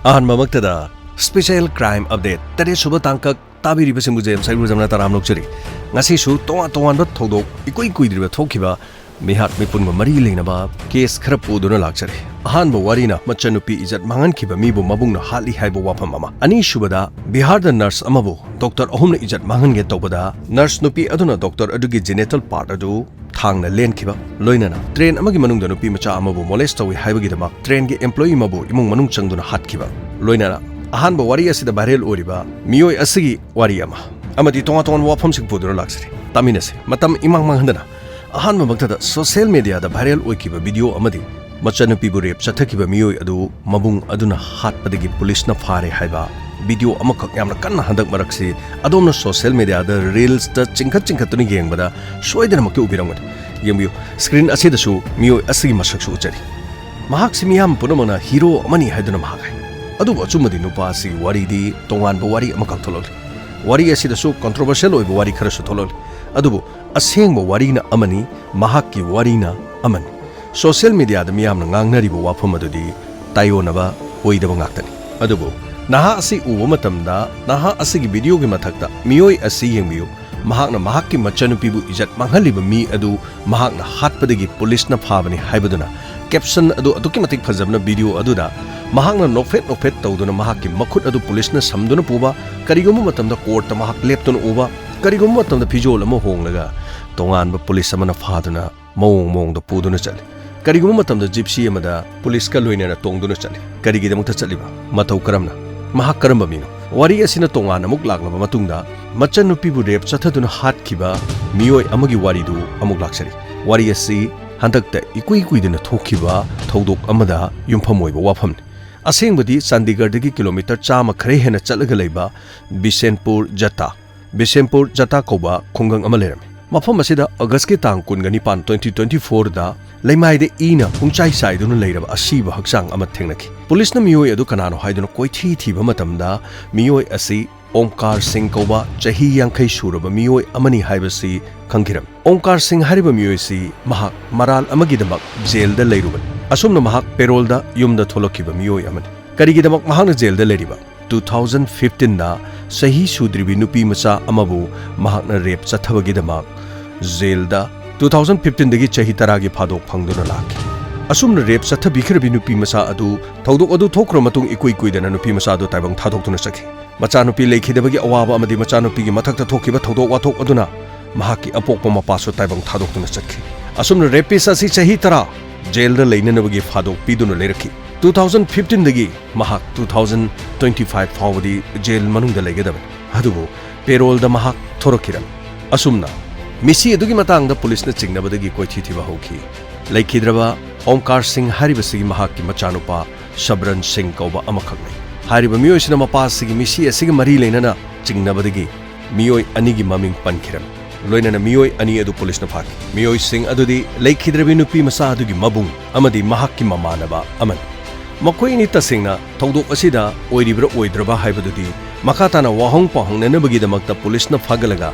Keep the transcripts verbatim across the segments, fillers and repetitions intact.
ꯑꯍꯥꯟꯕꯃꯛꯇꯗ special crime update ꯇꯔꯦꯠ ꯁꯨꯕ ꯇꯥꯡꯀꯛ ꯇꯥꯕꯤꯔꯤꯕꯁꯤꯡꯕꯨ ꯖꯦꯝꯁ ꯍꯩꯔꯨꯖꯝꯅ ꯇꯔꯥꯝꯅ ꯑꯣꯛꯆꯔꯤ꯫ ꯉꯁꯤꯁꯨ ꯇꯣꯉꯥꯟ ꯇꯣꯉꯥꯟꯕ ꯊꯧꯗꯣꯛ ꯏꯀꯨꯏ ꯀꯨꯏꯗ꯭ꯔꯤꯕ ꯊꯣꯛꯈꯤꯕ ꯃꯤꯍꯥꯠ ꯃꯤꯄꯨꯟꯒ ꯃꯔꯤ ꯂꯩꯅꯕ ꯀꯦꯁ ꯈꯔ ꯄꯨꯗꯨꯅ ꯂꯥꯛꯆꯔꯤ꯫ ꯑꯍꯥꯟꯕ ꯋꯥꯔꯤꯅ ꯃꯆꯟꯅꯨꯄꯤ ꯏꯖꯠ ꯃꯥꯡꯍꯟꯈꯤꯕ ꯃꯤꯕꯨ ꯃꯕꯨꯡꯅ ꯍꯥꯠꯂꯤ ꯍꯥꯏꯕ ꯋꯥꯐꯝ ꯑꯃ꯫ ꯑꯅꯤꯁꯨꯕꯗ ꯕꯤꯍꯥꯔꯗ ꯅꯔꯁ ꯑꯃꯕꯨ ꯗꯣꯛꯇꯔ ꯑꯍꯨꯝꯅ ꯏꯖꯠ ꯃꯥꯡꯍꯟꯒꯦ ꯇꯧꯕꯗ ꯅꯔꯁ ꯅꯨꯄꯤ ꯑꯗꯨꯅ ꯗꯣꯛꯇꯔ ꯑꯗꯨꯒꯤ ꯖꯦꯅꯤꯇꯦꯜ ꯄꯥꯔꯠ ꯑꯗꯨ ꯊꯥꯡꯅ ꯂꯦꯟꯈꯤꯕ, ꯂꯣꯏꯅꯅ ꯇ꯭ꯔꯦꯟ ꯑꯃꯒꯤ ꯃꯅꯨꯡꯗ ꯅꯨꯄꯤ ꯃꯆꯥ ꯑꯃꯕꯨ ꯃꯣꯂꯦꯁ ꯇꯧꯏ ꯍꯥꯏꯕꯒꯤꯗꯃꯛ ꯇ꯭ꯔꯦꯟꯒꯤ ꯑꯦꯝꯄ꯭ꯂꯣꯌꯤ ꯑꯃꯕꯨ ꯏꯃꯨꯡ ꯃꯅꯨꯡ ꯆꯪꯗꯨꯅ ꯍꯥꯠꯈꯤꯕ, ꯂꯣꯏꯅꯅ ꯑꯍꯥꯟꯕ ꯋꯥꯔꯤ ꯑꯁꯤꯗ ꯚꯥꯏꯔꯦꯜ ꯑꯣꯏꯔꯤꯕ ꯃꯤꯑꯣꯏ ꯑꯁꯤꯒꯤ ꯋꯥꯔꯤ ꯑꯃ ꯑꯃꯗꯤ ꯇꯣꯉꯥꯟ ꯇꯣꯉꯥꯟꯕ ꯋꯥꯐꯝꯁꯤꯡ ꯄꯨꯗꯨꯅ ꯂꯥꯛꯆꯔꯤ꯫ ꯇꯥꯃꯤꯟꯅꯁꯤ꯫ ꯃꯇꯝ ꯏꯃꯥꯡ ꯃꯥꯡꯍꯟꯗꯅ ꯑꯍꯥꯟꯕꯃꯛꯇꯗ ꯁꯣꯁꯤꯌꯦꯜ ꯃꯦꯗꯤꯌꯥꯗ ꯚꯥꯏꯔꯦꯜ ꯑꯣꯏꯈꯤꯕ ꯚꯤꯗꯤꯑꯣ ꯑꯃꯗꯤ ꯃꯆꯟꯅꯨꯄꯤꯕꯨ ꯔꯦꯞ ꯆꯠꯊꯈꯤꯕ ꯃꯤꯑꯣꯏ ꯑꯗꯨ ꯃꯕꯨꯡ ꯑꯗꯨꯅ ꯍꯥꯠꯄꯗꯒꯤ ꯄꯨꯂꯤꯁꯅ ꯐꯥꯔꯦ ꯍꯥꯏꯕ ꯚꯤꯗꯤꯑꯣ ꯑꯃꯈꯛ ꯌꯥꯝꯅ ꯀꯟꯅ ꯍꯟꯗꯛ ꯃꯔꯛꯁꯤ ꯑꯗꯣꯝꯅ ꯁꯣꯁꯤꯌꯦꯜ ꯃꯦꯗꯤꯌꯥꯗ ꯔꯤꯜꯁꯇ ꯆꯤꯡꯈꯠ ꯆꯤꯡꯈꯠꯇꯨꯅ ꯌꯦꯡꯕꯗ ꯁꯣꯏꯗꯅꯃꯛꯀꯤ ꯎꯕꯤꯔꯝꯒꯅꯤ꯫ ꯌꯦꯡꯕꯤꯌꯨ, ꯁ꯭ꯀ꯭ꯔꯤꯟ ꯑꯁꯤꯗꯁꯨ ꯃꯤꯑꯣꯏ ꯑꯁꯤꯒꯤ ꯃꯁꯛꯁꯨ ꯎꯠꯆꯔꯤ꯫ ꯃꯍꯥꯛꯁꯤ ꯃꯤꯌꯥꯝ ꯄꯨꯝꯅꯃꯛꯅ ꯍꯤꯔꯣ ꯑꯃꯅꯤ ꯍꯥꯏꯗꯨꯅ ꯃꯍꯥꯛ ꯍꯥꯏ꯫ ꯑꯗꯨꯕꯨ ꯑꯆꯨꯝꯕꯗꯤ ꯅꯨꯄꯥ ꯑꯁꯤꯒꯤ ꯋꯥꯔꯤꯗꯤ ꯇꯣꯉꯥꯟꯕ ꯋꯥꯔꯤ ꯑꯃꯈꯛ ꯊꯣꯛꯂꯛꯂꯤ꯫ ꯋꯥꯔꯤ ꯑꯁꯤꯗꯁꯨ ꯀꯣꯟꯇ꯭ꯔꯣꯚꯔꯁꯤꯌꯦꯜ ꯑꯣꯏꯕ ꯋꯥꯔꯤ ꯈꯔꯁꯨ ꯊꯣꯛꯂꯛꯂꯤ꯫ ꯑꯗꯨꯕꯨ ꯑꯁꯦꯡꯕ ꯋꯥꯔꯤꯅ ꯑꯃꯅꯤ, ꯃꯍꯥꯛꯀꯤ ꯋꯥꯔꯤꯅ ꯑꯃꯅꯤ꯫ ꯁꯣꯁꯤꯌꯦꯜ ꯃꯦꯗꯤꯌꯥꯗ ꯃꯤꯌꯥꯝꯅ ꯉꯥꯡꯅꯔꯤꯕ ꯋꯥꯐꯝ ꯑꯗꯨꯗꯤ ꯇꯥꯏꯑꯣꯟꯅꯕ ꯑꯣꯏꯗꯕ ꯉꯥꯛꯇꯅꯤ꯫ ꯑꯗꯨꯕꯨ ꯅꯍꯥ ꯑꯁꯤ ꯎꯕ ꯃꯇꯝꯗ, ꯅꯍꯥ ꯑꯁꯤꯒꯤ ꯚꯤꯗꯤꯑꯣꯒꯤ ꯃꯊꯛꯇ ꯃꯤꯑꯣꯏ ꯑꯁꯤ ꯌꯦꯡꯕꯤꯌꯨ, ꯃꯍꯥꯛꯅ ꯃꯍꯥꯛꯀꯤ ꯃꯆꯟꯅꯨꯄꯤꯕꯨ ꯏꯖꯠ ꯃꯥꯡꯍꯜꯂꯤꯕ ꯃꯤ ꯑꯗꯨ ꯃꯍꯥꯛꯅ ꯍꯥꯠꯄꯗꯒꯤ ꯄꯨꯂꯤꯁꯅ ꯐꯥꯕꯅꯤ ꯍꯥꯏꯕꯗꯨꯅ ꯀꯦꯞꯁꯟ ꯑꯗꯨ ꯑꯗꯨꯛꯀꯤ ꯃꯇꯤꯛ ꯐꯖꯕꯅ ꯚꯤꯗꯤꯑꯣ ꯑꯗꯨꯗ ꯃꯍꯥꯛꯅ ꯅꯣꯛꯐꯦꯠ ꯅꯣꯛꯐꯦꯠ ꯇꯧꯗꯨꯅ ꯃꯍꯥꯛꯀꯤ ꯃꯈꯨꯠ ꯑꯗꯨ ꯄꯨꯂꯤꯁꯅ ꯁꯝꯗꯨꯅ ꯄꯨꯕ, ꯀꯔꯤꯒꯨꯝꯕ ꯃꯇꯝꯗ ꯀꯣꯔꯠꯇ ꯃꯍꯥꯛ ꯂꯦꯞꯇꯨꯅ ꯎꯕ, ꯀꯔꯤꯒꯨꯝꯕ ꯃꯇꯝꯗ ꯐꯤꯖꯣꯜ ꯑꯃ ꯍꯣꯡꯂꯒ ꯇꯣꯉꯥꯟꯕ ꯄꯨꯂꯤꯁ ꯑꯃꯅ ꯐꯥꯗꯨꯅ ꯃꯑꯣꯡ ꯃꯑꯣꯡꯗ ꯄꯨꯗꯨꯅ ꯆꯠꯂꯤ꯫ ꯀꯔꯤꯒꯨꯝꯕ ꯃꯇꯝꯗ ꯖꯤꯞꯁꯤ ꯑꯃꯗ ꯄꯨꯂꯤꯁꯀ ꯂꯣꯏꯅꯅ ꯇꯣꯡꯗꯨꯅ ꯆꯠꯂꯤ꯫ ꯀꯔꯤꯒꯤꯗꯃꯛꯇ ꯆꯠꯂꯤꯕ? ꯃꯇꯧ ꯀꯔꯝꯅ? ꯃꯍꯥꯛ ꯀꯔꯝꯕ ꯃꯤꯅꯣ? ꯋꯥꯔꯤ ꯑꯁꯤꯅ ꯇꯣꯉꯥꯟ ꯑꯃꯨꯛ ꯂꯥꯛꯂꯕ ꯃꯇꯨꯡꯗ, ꯃꯆꯟꯅꯨꯄꯤꯕꯨ ꯔꯦꯞ ꯆꯠꯊꯗꯨꯅ ꯍꯥꯠꯈꯤꯕ ꯃꯤꯑꯣꯏ ꯑꯃꯒꯤ ꯋꯥꯔꯤꯗꯨ ꯑꯃꯨꯛ ꯂꯥꯛꯆꯔꯤ꯫ ꯋꯥꯔꯤ ꯑꯁꯤ ꯍꯟꯗꯛꯇ ꯏꯀꯨꯏ ꯀꯨꯏꯗꯅ ꯊꯣꯛꯈꯤꯕ ꯊꯧꯗꯣꯛ ꯑꯃꯗ ꯌꯨꯝꯐꯝ ꯑꯣꯏꯕ ꯋꯥꯐꯝꯅꯤ꯫ ꯑꯁꯦꯡꯕꯗꯤ ꯆꯥꯟꯗꯤꯒꯔꯗꯒꯤ ꯀꯤꯂꯣꯃꯤꯇꯔ ꯆꯥꯝꯃ ꯈꯔ ꯍꯦꯟꯅ ꯆꯠꯂꯒ ꯂꯩꯕ ꯕꯤꯁꯦꯟꯄꯨꯔ ꯖꯇꯥ, ꯕꯤꯁꯦꯟꯄꯨꯔ ꯖꯇꯥ ꯀꯧꯕ ꯈꯨꯡꯒꯪ ꯑꯃ ꯂꯩꯔꯝꯃꯤ꯫ ꯃꯐꯝ ꯑꯁꯤꯗ ꯑꯒꯁꯀꯤ ꯇꯥꯡ ꯀꯨꯟꯒ ꯅꯤꯄꯥꯟ, twenty twenty-fourꯗ ꯂꯩꯃꯥꯏꯗ ꯏꯅ ꯄꯨꯡꯆꯥꯏ ꯆꯥꯏꯗꯨꯅ ꯂꯩꯔꯕ ꯑꯁꯤꯕ ꯍꯛꯆꯥꯡ ꯑꯃ ꯊꯦꯡꯅꯈꯤ꯫ ꯄꯨꯂꯤꯁꯅ ꯃꯤꯑꯣꯏ ꯑꯗꯨ ꯀꯅꯥꯅꯣ ꯍꯥꯏꯗꯨꯅ ꯀꯣꯏꯊꯤ ꯊꯤꯕ ꯃꯇꯝꯗ ꯃꯤꯑꯣꯏ ꯑꯁꯤ ꯑꯣꯝꯀꯥꯔ ꯁꯤꯡ ꯀꯧꯕ ꯆꯍꯤ ꯌꯥꯡꯈꯩ ꯁꯨꯔꯕ ꯃꯤꯑꯣꯏ ꯑꯃꯅꯤ ꯍꯥꯏꯕꯁꯤ ꯈꯪꯈꯤꯔꯝꯃꯤ꯫ ꯑꯣꯝꯀꯥꯔ ꯁꯤꯡ ꯍꯥꯏꯔꯤꯕ ꯃꯤꯑꯣꯏꯁꯤ ꯃꯍꯥꯛ ꯃꯔꯥꯜ ꯑꯃꯒꯤꯗꯃꯛ ꯖꯦꯜꯗ ꯂꯩꯔꯨꯕꯅꯤ꯫ ꯑꯁꯨꯝꯅ ꯃꯍꯥꯛ ꯄꯦꯔꯣꯜꯗ ꯌꯨꯝꯗ ꯊꯣꯛꯂꯛꯈꯤꯕ ꯃꯤꯑꯣꯏ ꯑꯃꯅꯤ꯫ ꯀꯔꯤꯒꯤꯗꯃꯛ ꯃꯍꯥꯛꯅ ꯖꯦꯜꯗ ꯂꯩꯔꯤꯕ? Two thousand fifteenꯗ ꯆꯍꯤ ꯁꯨꯗ꯭ꯔꯤꯕꯤ ꯅꯨꯄꯤ ꯃꯆꯥ ꯑꯃꯕꯨ ꯃꯍꯥꯛꯅ ꯔꯦꯞ ꯆꯠꯊꯕꯒꯤꯗꯃꯛ ꯖꯦꯜꯗ two thousand fifteenꯗꯒꯤ ꯆꯍꯤ ꯇꯔꯥꯒꯤ ꯐꯥꯗꯣꯛ ꯐꯪꯗꯨꯅ ꯂꯥꯛꯈꯤ꯫ ꯑꯁꯨꯝꯅ ꯔꯦꯞ ꯆꯠꯊꯕꯤꯈ꯭ꯔꯕꯤ ꯅꯨꯄꯤ ꯃꯆꯥ ꯑꯗꯨ ꯊꯧꯗꯣꯛ ꯑꯗꯨ ꯊꯣꯛꯈ꯭ꯔ ꯃꯇꯨꯡ ꯏꯀꯨꯏ ꯀꯨꯏꯗꯅ ꯅꯨꯄꯤ ꯃꯆꯥ ꯑꯗꯨ ꯇꯥꯏꯕꯪ ꯊꯥꯗꯣꯛꯇꯨꯅ ꯆꯠꯈꯤ꯫ ꯃꯆꯥꯅꯨꯄꯤ ꯂꯩꯈꯤꯗꯕꯒꯤ ꯑꯋꯥꯕ ꯑꯃꯗꯤ ꯃꯆꯥꯅꯨꯄꯤꯒꯤ ꯃꯊꯛꯇ ꯊꯣꯛꯈꯤꯕ ꯊꯧꯗꯣꯛ ꯋꯥꯊꯣꯛ ꯑꯗꯨꯅ ꯃꯍꯥꯛꯀꯤ ꯑꯄꯣꯛꯄ ꯃꯄꯥꯁꯨ ꯇꯥꯏꯕꯪ ꯊꯥꯗꯣꯛꯇꯨꯅ ꯆꯠꯈꯤ꯫ ꯑꯁꯨꯝꯅ ꯔꯦꯄꯤꯁ ꯑꯁꯤ ꯆꯍꯤ ꯇꯔꯥ ꯖꯦꯜꯗ ꯂꯩꯅꯅꯕꯒꯤ ꯐꯥꯗꯣꯛ ꯄꯤꯗꯨꯅ ꯂꯩꯔꯛꯈꯤ꯫ Two thousand fifteenꯗꯒꯤ ꯃꯍꯥꯛ two thousand twenty five ꯐꯥꯎꯕꯗꯤ ꯖꯦꯜ ꯃꯅꯨꯡꯗ ꯂꯩꯒꯗꯕꯅꯤ꯫ ꯑꯗꯨꯕꯨ ꯄꯦꯔꯣꯜꯗ ꯃꯍꯥꯛ ꯊꯣꯔꯛꯈꯤꯔꯝꯃꯤ꯫ ꯑꯁꯨꯝꯅ ꯃꯤꯁꯤ ꯑꯗꯨꯒꯤ ꯃꯇꯥꯡꯗ ꯄꯨꯂꯤꯁꯅ ꯆꯤꯡꯅꯕꯗꯒꯤ ꯀꯣꯏꯊꯤ ꯊꯤꯕ ꯍꯧꯈꯤ꯫ ꯂꯩꯈꯤꯗ꯭ꯔꯕ ꯑꯣꯝꯀꯥꯔ ꯁꯤꯡ ꯍꯥꯏꯔꯤꯕꯁꯤꯒꯤ ꯃꯍꯥꯛꯀꯤ ꯃꯆꯥꯅꯨꯄꯥ ꯁꯕ꯭ꯔꯟ ꯁꯤꯡ ꯀꯧꯕ ꯑꯃꯈꯛ ꯂꯩ꯫ ꯍꯥꯏꯔꯤꯕ ꯃꯤꯑꯣꯏꯁꯤꯅ ꯃꯄꯥ ꯑꯁꯤꯒꯤ ꯃꯤꯁꯤ ꯑꯁꯤꯒ ꯃꯔꯤ ꯂꯩꯅꯅ ꯆꯤꯡꯅꯕꯗꯒꯤ ꯃꯤꯑꯣꯏ ꯑꯅꯤꯒꯤ ꯃꯃꯤꯡ ꯄꯟꯈꯤꯔꯝꯃꯤ꯫ ꯂꯣꯏꯅꯅ ꯃꯤꯑꯣꯏ ꯑꯅꯤ ꯑꯗꯨ ꯄꯨꯂꯤꯁꯅ ꯐꯥꯈꯤ꯫ ꯃꯤꯑꯣꯏꯁꯤꯡ ꯑꯗꯨꯗꯤ ꯂꯩꯈꯤꯗ꯭ꯔꯕꯤ ꯅꯨꯄꯤ ꯃꯆꯥ ꯑꯗꯨꯒꯤ ꯃꯕꯨꯡ ꯑꯃꯗꯤ ꯃꯍꯥꯛꯀꯤ ꯃꯃꯥꯟꯅꯕ ꯑꯃꯅꯤ꯫ ꯃꯈꯣꯏ ꯑꯅꯤ ꯇꯁꯦꯡꯅ ꯊꯧꯗꯣꯛ ꯑꯁꯤꯗ ꯑꯣꯏꯔꯤꯕ꯭ꯔꯥ ꯑꯣꯏꯗ꯭ꯔꯕ ꯍꯥꯏꯕꯗꯨꯗꯤ ꯃꯈꯥ ꯇꯥꯅ ꯋꯥꯍꯪ ꯄꯥꯎꯍꯪꯅꯅꯕꯒꯤꯗꯃꯛꯇ ꯄꯨꯂꯤꯁꯅ ꯐꯥꯒꯠꯂꯒ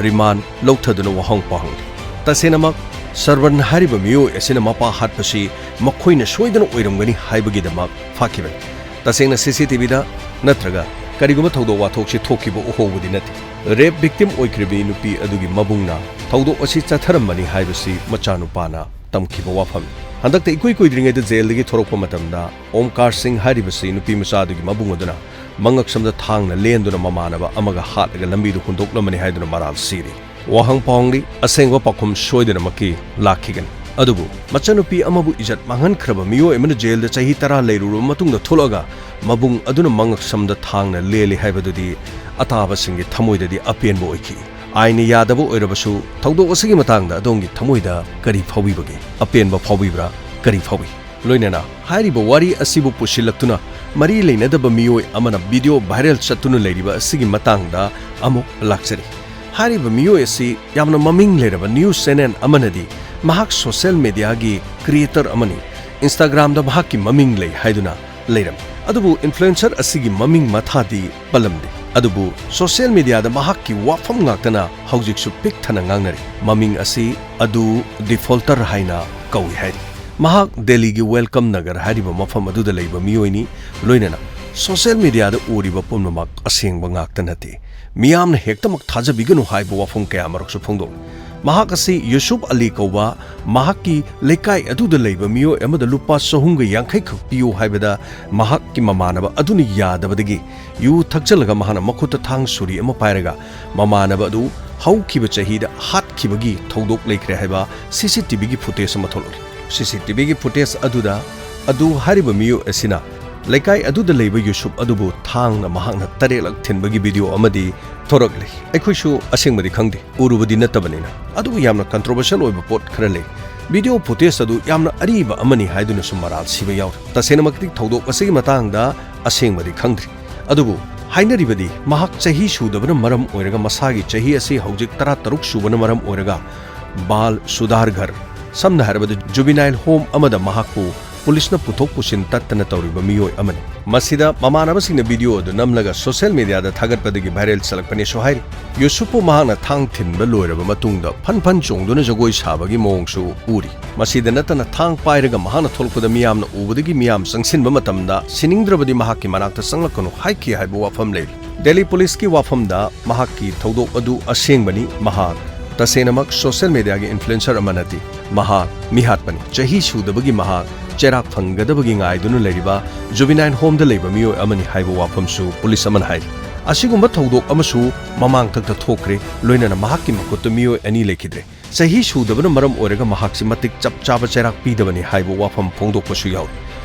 ꯔꯤꯃꯥꯟ ꯂꯧꯊꯗꯨꯅ ꯋꯥꯍꯪ ꯄꯥꯎꯍꯪꯂꯤ꯫ ꯇꯁꯦꯡꯅꯃꯛ ꯁꯔꯕꯟ ꯍꯥꯏꯔꯤꯕ ꯃꯤꯑꯣꯏ ꯑꯁꯤꯅ ꯃꯄꯥ ꯍꯥꯠꯄꯁꯤ ꯃꯈꯣꯏꯅ ꯁꯣꯏꯗꯅ ꯑꯣꯏꯔꯝꯒꯅꯤ ꯍꯥꯏꯕꯒꯤꯗꯃꯛ ꯐꯥꯈꯤꯕꯅꯤ꯫ ꯇꯁꯦꯡꯅ CCTVꯗ ꯅꯠꯇ꯭ꯔꯒ ꯀꯔꯤꯒꯨꯝꯕ ꯊꯧꯗꯣꯛ ꯋꯥꯊꯣꯛꯁꯤ ꯊꯣꯛꯈꯤꯕ ꯎꯍꯧꯕꯗꯤ ꯅꯠꯇꯦ꯫ ꯔꯦꯞ ꯚꯤꯛꯇꯤꯝ ꯑꯣꯏꯈ꯭ꯔꯤꯕꯤ ꯅꯨꯄꯤ ꯑꯗꯨꯒꯤ ꯃꯕꯨꯡꯅ ꯊꯧꯗꯣꯛ ꯑꯁꯤ ꯆꯠꯊꯔꯝꯕꯅꯤ ꯍꯥꯏꯕꯁꯤ ꯃꯆꯥꯅꯨꯄꯥꯅ ꯇꯝꯈꯤꯕ ꯋꯥꯐꯝꯅꯤ꯫ ꯍꯟꯗꯛꯇ ꯏꯀꯨꯏ ꯀꯨꯏꯗ꯭ꯔꯤꯉꯩꯗ ꯖꯦꯜꯗꯒꯤ ꯊꯣꯔꯛꯄ ꯃꯇꯝꯗ ꯑꯣꯝꯀꯥꯔ ꯁꯤꯡ ꯍꯥꯏꯔꯤꯕꯁꯤ ꯅꯨꯄꯤ ꯃꯆꯥ ꯑꯗꯨꯒꯤ ꯃꯕꯨꯡ ꯑꯗꯨꯅ ꯃꯉꯛꯁꯝꯗ ꯊꯥꯡꯅ ꯂꯦꯟꯗꯨꯅ ꯃꯃꯥꯟꯅꯕ ꯑꯃꯒ ꯍꯥꯠꯂꯒ ꯂꯝꯕꯤꯗ ꯍꯨꯟꯗꯣꯛꯂꯝꯕꯅꯤ ꯍꯥꯏꯗꯨꯅ ꯃꯔꯥꯜ ꯁꯤꯔꯤ꯫ ꯋꯥꯍꯪ ꯄꯥꯎꯍꯪꯂꯤ꯫ ꯑꯁꯦꯡꯕ ꯄꯥꯎꯈꯨꯝ ꯁꯣꯏꯗꯅꯃꯛꯀꯤ ꯂꯥꯛꯈꯤꯒꯅꯤ꯫ ꯑꯗꯨꯕꯨ ꯃꯆꯟꯅꯨꯄꯤ ꯑꯃꯕꯨ ꯏꯖꯠ ꯃꯥꯡꯍꯟꯈ꯭ꯔꯕ ꯃꯤꯑꯣꯏ ꯑꯃꯅ ꯖꯦꯜꯗ ꯆꯍꯤ ꯇꯔꯥ ꯂꯩꯔꯨꯔꯕ ꯃꯇꯨꯡꯗ ꯊꯣꯛꯂꯛꯑꯒ ꯃꯕꯨꯡ ꯑꯗꯨꯅ ꯃꯉꯛꯁꯝꯗ ꯊꯥꯡꯅ ꯂꯦꯜꯂꯤ ꯍꯥꯏꯕꯗꯨꯗꯤ ꯑꯇꯥꯕꯁꯤꯡꯒꯤ ꯊꯃꯣꯏꯗꯗꯤ ꯑꯄꯦꯟꯕ ꯑꯣꯏꯈꯤ꯫ ꯑꯥꯏꯟꯅ ꯌꯥꯗꯕ ꯑꯣꯏꯔꯕꯁꯨ ꯊꯧꯗꯣꯛ ꯑꯁꯤꯒꯤ ꯃꯇꯥꯡꯗ ꯑꯗꯣꯝꯒꯤ ꯊꯃꯣꯏꯗ ꯀꯔꯤ ꯐꯥꯎꯕꯤꯕꯒꯦ? ꯑꯄꯦꯟꯕ ꯐꯥꯎꯕꯤꯕ꯭ꯔꯥ? ꯀꯔꯤ ꯐꯥꯎꯏ? ꯂꯣꯏꯅꯅ ꯍꯥꯏꯔꯤꯕ ꯋꯥꯔꯤ ꯑꯁꯤꯕꯨ ꯄꯨꯁꯤꯜꯂꯛꯇꯨꯅ ꯃꯔꯤ ꯂꯩꯅꯗꯕ ꯃꯤꯑꯣꯏ ꯑꯃꯅ ꯚꯤꯗꯤꯑꯣ ꯚꯥꯏꯔꯦꯜ ꯆꯠꯇꯨꯅ ꯂꯩꯔꯤꯕ ꯑꯁꯤꯒꯤ ꯃꯇꯥꯡꯗ ꯑꯃꯨꯛ ꯂꯥꯛꯆꯔꯤ꯫ ꯍꯥꯏꯔꯤꯕ ꯃꯤꯑꯣꯏ ꯑꯁꯤ ꯌꯥꯝꯅ ꯃꯃꯤꯡ ꯂꯩꯔꯕ ꯅ꯭ꯌꯨꯁ ꯆꯦꯅꯦꯜ ꯑꯃꯅꯗꯤ ꯃꯍꯥꯛ ꯁꯣꯁꯤꯌꯦꯜ ꯃꯤꯗꯤꯌꯥꯒꯤ ꯀ꯭ꯔꯤꯌꯦꯇꯔ ꯑꯃꯅꯤ, ꯏꯟꯁꯇꯥꯒ꯭ꯔꯥꯝꯗ ꯃꯍꯥꯛꯀꯤ ꯃꯃꯤꯡ ꯂꯩ ꯍꯥꯏꯗꯨꯅ ꯂꯩꯔꯝꯃꯤ꯫ ꯑꯗꯨꯕꯨ ꯏꯟꯐ꯭ꯂꯨꯑꯦꯟꯁꯔ ꯑꯁꯤꯒꯤ ꯃꯃꯤꯡ ꯃꯊꯥꯗꯤ ꯄꯜꯂꯝꯗꯦ꯫ ꯑꯗꯨꯕꯨ ꯁꯣꯁꯤꯌꯦꯜ ꯃꯤꯗꯤꯌꯥꯗ ꯃꯍꯥꯛꯀꯤ ꯋꯥꯐꯝ ꯉꯥꯛꯇꯅ ꯍꯧꯖꯤꯛꯁꯨ ꯄꯤꯛ ꯊꯟꯅ ꯉꯥꯡꯅꯔꯤ꯫ ꯃꯃꯤꯡ ꯑꯁꯤ ꯑꯗꯨ ꯗꯤꯐꯣꯜꯇꯔ ꯍꯥꯏꯅ ꯀꯧꯏ ꯍꯥꯏꯔꯤ꯫ ꯃꯍꯥꯛ ꯗꯦꯜꯂꯤꯒꯤ ꯋꯦꯜꯀꯝ ꯅꯒꯔ ꯍꯥꯏꯔꯤꯕ ꯃꯐꯝ ꯑꯗꯨꯗ ꯂꯩꯕ ꯃꯤꯑꯣꯏꯅꯤ꯫ ꯂꯣꯏꯅꯅ ꯁꯣꯁꯤꯌꯦꯜ ꯃꯤꯗꯤꯌꯥꯗ ꯎꯔꯤꯕ ꯄꯨꯝꯅꯃꯛ ꯑꯁꯦꯡꯕ ꯉꯥꯛꯇ ꯅꯠꯇꯦ꯫ ꯃꯤꯌꯥꯝꯅ ꯍꯦꯛꯇꯃꯛ ꯊꯥꯖꯕꯤꯒꯅꯨ ꯍꯥꯏꯕ ꯋꯥꯐꯝ ꯀꯌꯥ ꯑꯃꯔꯛꯁꯨ ꯐꯣꯡꯗꯣꯛꯂꯤ꯫ ꯃꯍꯥꯛ ꯑꯁꯤ ꯌꯨꯁꯨꯞ ꯑꯂꯤ ꯀꯧꯕ ꯃꯍꯥꯛꯀꯤ ꯂꯩꯀꯥꯏ ꯑꯗꯨꯗ ꯂꯩꯕ ꯃꯤꯑꯣꯏ ꯑꯃꯗ ꯂꯨꯄꯥ ꯆꯍꯨꯝꯒ ꯌꯥꯡꯈꯩ ꯈꯛ ꯄꯤꯌꯨ ꯍꯥꯏꯕꯗ ꯃꯍꯥꯛꯀꯤ ꯃꯃꯥꯟꯅꯕ ꯑꯗꯨꯅ ꯌꯥꯗꯕꯗꯒꯤ ꯌꯨ ꯊꯛꯆꯜꯂꯒ ꯃꯍꯥꯛꯅ ꯃꯈꯨꯠꯇ ꯊꯥꯡ ꯁꯨꯔꯤ ꯑꯃ ꯄꯥꯏꯔꯒ ꯃꯃꯥꯟꯅꯕ ꯑꯗꯨ ꯍꯧꯈꯤꯕ ꯆꯍꯤꯗ ꯍꯥꯠꯈꯤꯕꯒꯤ ꯊꯧꯗꯣꯛ ꯂꯩꯈ꯭ꯔꯦ ꯍꯥꯏꯕ ꯁꯤ ꯁꯤ ꯇꯤ ꯚꯤꯒꯤ ꯐꯨꯇꯦꯖ ꯑꯃ ꯊꯣꯛꯂꯛꯂꯤ꯫ ꯁꯤ ꯁꯤ ꯇꯤ ꯚꯤꯒꯤ ꯐꯨꯇꯦꯖ ꯑꯗꯨꯗ ꯑꯗꯨ ꯍꯥꯏꯔꯤꯕ ꯃꯤꯑꯣꯏ ꯑꯁꯤꯅ ꯂꯩꯀꯥꯏ ꯑꯗꯨꯗ ꯂꯩꯕ ꯌꯨꯁꯨꯞ ꯑꯗꯨꯕꯨ ꯊꯥꯡꯅ ꯃꯍꯥꯛꯅ ꯇꯔꯦꯠꯂꯛ ꯊꯤꯟꯕꯒꯤ ꯚꯤꯗꯤꯑꯣ ꯑꯃꯗꯤ ꯊꯣꯔꯛꯂꯤ꯫ ꯑꯩꯈꯣꯏꯁꯨ ꯑꯁꯦꯡꯕꯗꯤ ꯈꯪꯗꯦ, ꯎꯔꯨꯕꯗꯤ ꯅꯠꯇꯕꯅꯤꯅ, ꯑꯗꯨꯕꯨ ꯌꯥꯝꯅ ꯀꯟꯇ꯭ꯔꯣꯚꯔꯁꯤꯌꯦꯜ ꯑꯣꯏꯕ ꯄꯣꯠ ꯈꯔ ꯂꯩ꯫ ꯚꯤꯗꯤꯑꯣ ꯐꯨꯇꯦꯖ ꯑꯗꯨ ꯌꯥꯝꯅ ꯑꯔꯤꯕ ꯑꯃꯅꯤ ꯍꯥꯏꯗꯨꯅꯁꯨ ꯃꯔꯥꯜ ꯁꯤꯕ ꯌꯥꯎꯔꯤ꯫ ꯇꯁꯦꯡꯅꯃꯛꯇꯤ ꯊꯧꯗꯣꯛ ꯑꯁꯤꯒꯤ ꯃꯇꯥꯡꯗ ꯑꯁꯦꯡꯕꯗꯤ ꯈꯪꯗ꯭ꯔꯤ꯫ ꯑꯗꯨꯕꯨ ꯍꯥꯏꯅꯔꯤꯕꯗꯤ ꯃꯍꯥꯛ ꯆꯍꯤ ꯁꯨꯗꯕꯅ ꯃꯔꯝ ꯑꯣꯏꯔꯒ, ꯃꯁꯥꯒꯤ ꯆꯍꯤ ꯑꯁꯤ ꯍꯧꯖꯤꯛ ꯇꯔꯥ ꯇꯔꯨꯛ ꯁꯨꯕꯅ ꯃꯔꯝ ꯑꯣꯏꯔꯒ ꯕꯥꯜ ꯁꯨꯙꯥꯔ ꯘꯔ, ꯁꯝꯅ ꯍꯥꯏꯔꯕꯗ ꯖꯨꯕꯤꯅꯥꯏꯜ ꯍꯣꯝ ꯑꯃꯗ ꯃꯍꯥꯛꯄꯨ ꯄꯨꯂꯤꯁꯅ ꯄꯨꯊꯣꯛ ꯄꯨꯁꯤꯟ ꯇꯠꯇꯅ ꯇꯧꯔꯤꯕ ꯃꯤꯑꯣꯏ ꯑꯃꯅꯤ꯫ ꯃꯁꯤꯗ ꯃꯃꯥꯟꯅꯕꯁꯤꯡꯅ ꯚꯤꯗꯤꯑꯣ ꯑꯗꯨ ꯅꯝꯂꯒ ꯁꯣꯁꯤꯌꯦꯜ ꯃꯤꯗꯤꯌꯥꯗ ꯊꯥꯒꯠꯄꯗꯒꯤ ꯚꯥꯏꯔꯦꯜ ꯆꯠꯂꯛꯄꯅꯦꯁꯨ ꯍꯥꯏꯔꯤ꯫ ꯌꯨꯁꯨꯞꯄꯨ ꯃꯍꯥꯛꯅ ꯊꯥꯡ ꯊꯤꯟꯕ ꯂꯣꯏꯔꯕ ꯃꯇꯨꯡꯗ ꯐꯟ ꯐꯟ ꯆꯣꯡꯗꯨꯅ ꯖꯒꯣꯏ ꯁꯥꯕꯒꯤ ꯃꯑꯣꯡꯁꯨ ꯎꯔꯤ꯫ ꯃꯁꯤꯗ ꯅꯠꯇꯅ ꯊꯥꯡ ꯄꯥꯏꯔꯒ ꯃꯍꯥꯛꯅ ꯊꯣꯛꯂꯛꯄꯗ ꯃꯤꯌꯥꯝꯅ ꯎꯕꯗꯒꯤ ꯃꯤꯌꯥꯝ ꯆꯪꯁꯤꯟꯕ ꯃꯇꯝꯗ ꯁꯤꯅꯤꯡꯗ꯭ꯔꯕꯗꯤ ꯃꯍꯥꯛꯀꯤ ꯃꯅꯥꯛꯇ ꯆꯪꯂꯛꯀꯅꯨ ꯍꯥꯏꯈꯤ ꯍꯥꯏꯕ ꯋꯥꯐꯝ ꯂꯩꯔꯤ꯫ ꯗꯦꯜꯂꯤ ꯄꯨꯂꯤꯁꯀꯤ ꯋꯥꯐꯝꯗ ꯃꯍꯥꯛꯀꯤ ꯊꯧꯗꯣꯛ ꯑꯗꯨ ꯑꯁꯦꯡꯕꯅꯤ, ꯃꯍꯥꯛ ꯇꯁꯦꯡꯅꯃꯛ ꯁꯣꯁꯤꯌꯦꯜ ꯃꯤꯗꯤꯌꯥꯒꯤ ꯏꯟꯐ꯭ꯂꯨꯑꯦꯟꯁꯔ ꯑꯃ ꯅꯠꯇꯦ꯫ ꯃꯍꯥꯛ ꯃꯤꯍꯥꯠꯄꯅꯤ꯫ ꯆꯍꯤ ꯁꯨꯗꯕꯒꯤ ꯃꯍꯥꯛ ꯆꯩꯔꯥꯛ ꯐꯪꯒꯗꯕꯒꯤ ꯉꯥꯏꯗꯨꯅ ꯂꯩꯔꯤꯕ ꯖꯨꯕꯤꯅꯥꯏꯜ ꯍꯣꯝꯗ ꯂꯩꯕ ꯃꯤꯑꯣꯏ ꯑꯃꯅꯤ ꯍꯥꯏꯕ ꯋꯥꯐꯝꯁꯨ ꯄꯨꯂꯤꯁ ꯑꯃꯅ ꯍꯥꯏꯔꯤ꯫ ꯑꯁꯤꯒꯨꯝꯕ ꯊꯧꯗꯣꯛ ꯑꯃꯁꯨ ꯃꯃꯥꯡꯊꯛꯇ ꯊꯣꯛꯈ꯭ꯔꯦ, ꯂꯣꯏꯅꯅ ꯃꯍꯥꯛꯀꯤ ꯃꯈꯨꯠꯇ ꯃꯤꯑꯣꯏ ꯑꯅꯤ ꯂꯩꯈꯤꯗ꯭ꯔꯦ꯫ ꯆꯍꯤ ꯁꯨꯗꯕꯅ ꯃꯔꯝ ꯑꯣꯏꯔꯒ ꯃꯍꯥꯛꯁꯤ ꯃꯇꯤꯛ ꯆꯞ ꯆꯥꯕ ꯆꯩꯔꯥꯛ ꯄꯤꯗꯕꯅꯤ ꯍꯥꯏꯕ ꯋꯥꯐꯝ ꯐꯣꯡꯗꯣꯛꯄꯁꯨ ꯌꯥꯎꯔꯤ꯫